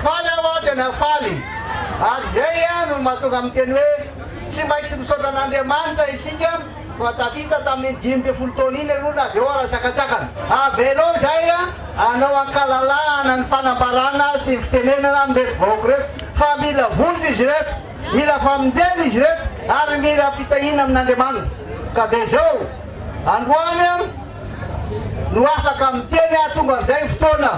Faly aho an, tena faly. Ary izay an no mahatonga miteny hoe tsy maintsy misaotra an'Andriamanitra isika fa tafita tamin'iny 15 taona iny aloha na avy eo ara sakantsakana. Avelao izay an hanao ankalalahana ny fanambarana sy ny fitenenana amin'ireto vahoaka ireto fa mila vonjy izy ireto, mila famonjena izy ireto ary mila fitahiana amin'Andriamanitra. Ka dia izao, androany an, no afaka miteny aho tonga amin'izay ny fotoana.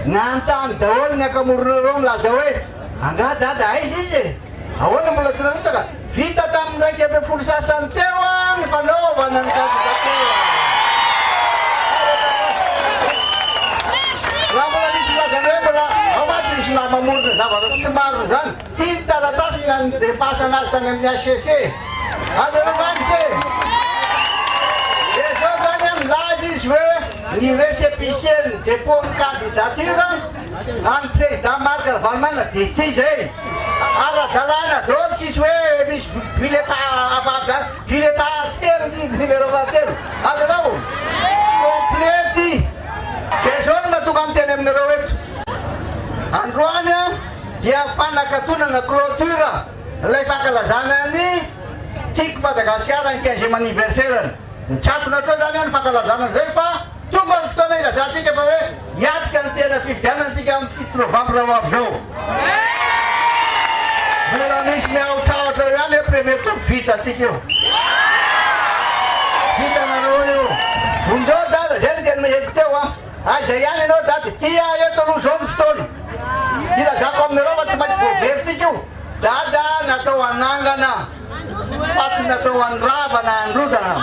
Nanontany daholo ny ankamoronareo milaza hoe, angaha dada aiza izy e? Ahoana mbola tsy narotsaka? Vita tamin'ny 11 sasany teo ny fanaovana ny candidature. Raha mbola misy milaza ny hoe mbola ao mantsy misy lahy mamorona zavatra tsy marina izany. Ty ny taratasy nandefasana azy tany amin'ny HCC. Azonareo zany ty? Dia zao zany an, milaza izy hoe ny récépissé-n'ny dépôt-n'ny candidature an'ny président Marc Ravalomanana dia ity zay. Ara-dalàna daholo, tsisy hoe misy bulletin hafahafa zany. Bulletin telo ity, numéro fahatelo. Azonao? Complet ty. Dia zao no mahatonga miteny aminareo eto. Androany an, dia fanakatonana, clôture, ilay fankalazana ny Tiako Madagasikara ny quinzième anniversaire-ny. Mikatona hatreo izany ny fankalazana an'izay fa tonga ny fotoana ilazantsika fa hoe hiatrika ny tena fifidianana isika amin'ny 7 novambra ho avy izao. Mbola misy miahotrahotra eo ihany hoe premier tour vitantsika io. Vitanareo io. Vonjeo dada, izay no teny entiko teo an. Aiza ihany ianao dada, ity aho eto aloha izao ny fotoana. Ilazako aminareo fa tsy maintsy voaverintsika io. Dada natao hanangana fa tsy natao handrava na handrodana.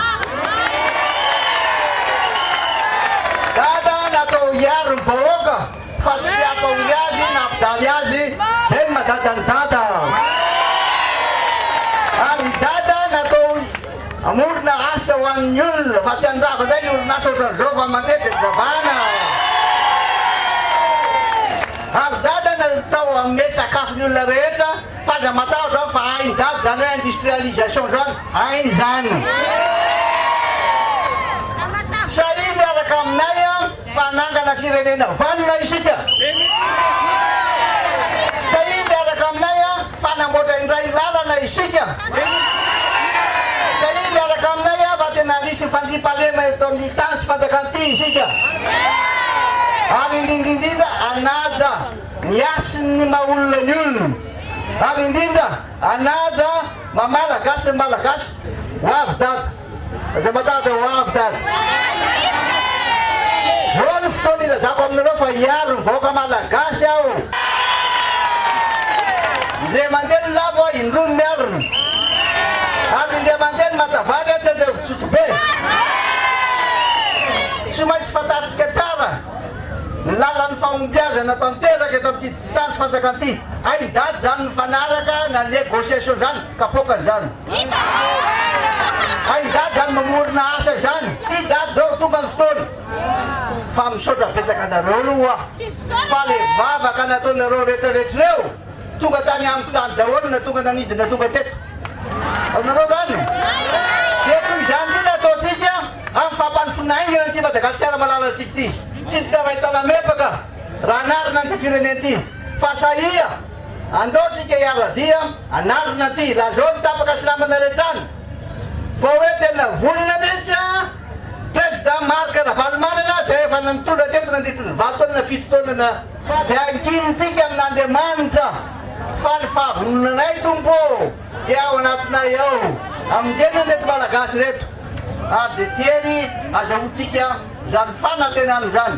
Dada natao hiaro ny vahoaka fa tsy hampahory azy na hampijaly azy. Zay ny maha dada an'i Dada. Ary i Dada natao Hamorona asa ho an'ny olona fa tsy handrava indray ny orinasa ohatran'izao fa mandeha dia ravana. Ary dada natao hanome sakafo ny olona rehetra fa aza matahotra fa hain'i dada izany hoe industrialisation izany, hainy izany. Sahia miaraka aminay fa hanangana firenena vanona isika. Sahia miaraka aminay fa hanamboatra indray lalana isika. Sahia miaraka aminay fa tena hanisy fandriampahalemana eto amin'ny tany sy fanjakana ity isika. Ary indrindra indrindra hanaja ny hasin'ny maha olona ny olona. Ary indrindra hanaja maha Malagasy ny Malagasy. Ho avy Dada. Aza matahotra ho avy Dada. Zao no fotoana ilazako aminareo fa hiaro ny vahoaka Malagasy aho. Indray mandeha ny lavo aho, indroa ny miarina. Ary indray mandeha ny matavary aho tsy andeha vitsotso be. Tsy maintsy fantatsika tsara ny lalan'ny fahombiazana tanteraka eto amin'ity tany sy fanjakana ity. Hain'i Dada izany mifanaraka na négociation izany, kapoakany izany. Hain'i Dada izany mamorona asa izany. Ty Dada zao tonga ny fotoana. Fa misaotra betsaka anareo aloha fa le vavaka nataonareo rehetra rehetra ireo tonga tany amiko tany daholo na tonga nanidina tonga teto. Azonareo zany? Dia toy izany indrindra ataontsika amin'ny fampandrosoana haingana an'ity Madagasikara malalantsika ity. Tsy mitarain-tanamepaka raha hanarina an'ity firenena ity fa sahia Andao tsika hiara-dia hanarina an'ity. Lazao ny tapaka sy namana rehetra any fa hoe tena vonona mihitsy an Président Marc Ravalomanana izay efa nitondra teto nandritry ny valo taona na fito taona na Fa dia ankinintsika amin'Andriamanitra fa ny fahavononanay Tompo ô dia ao anatinay ao. Amonjena ireto Malagasy ireto ary dia tery azahoantsika izany fanantenana izany.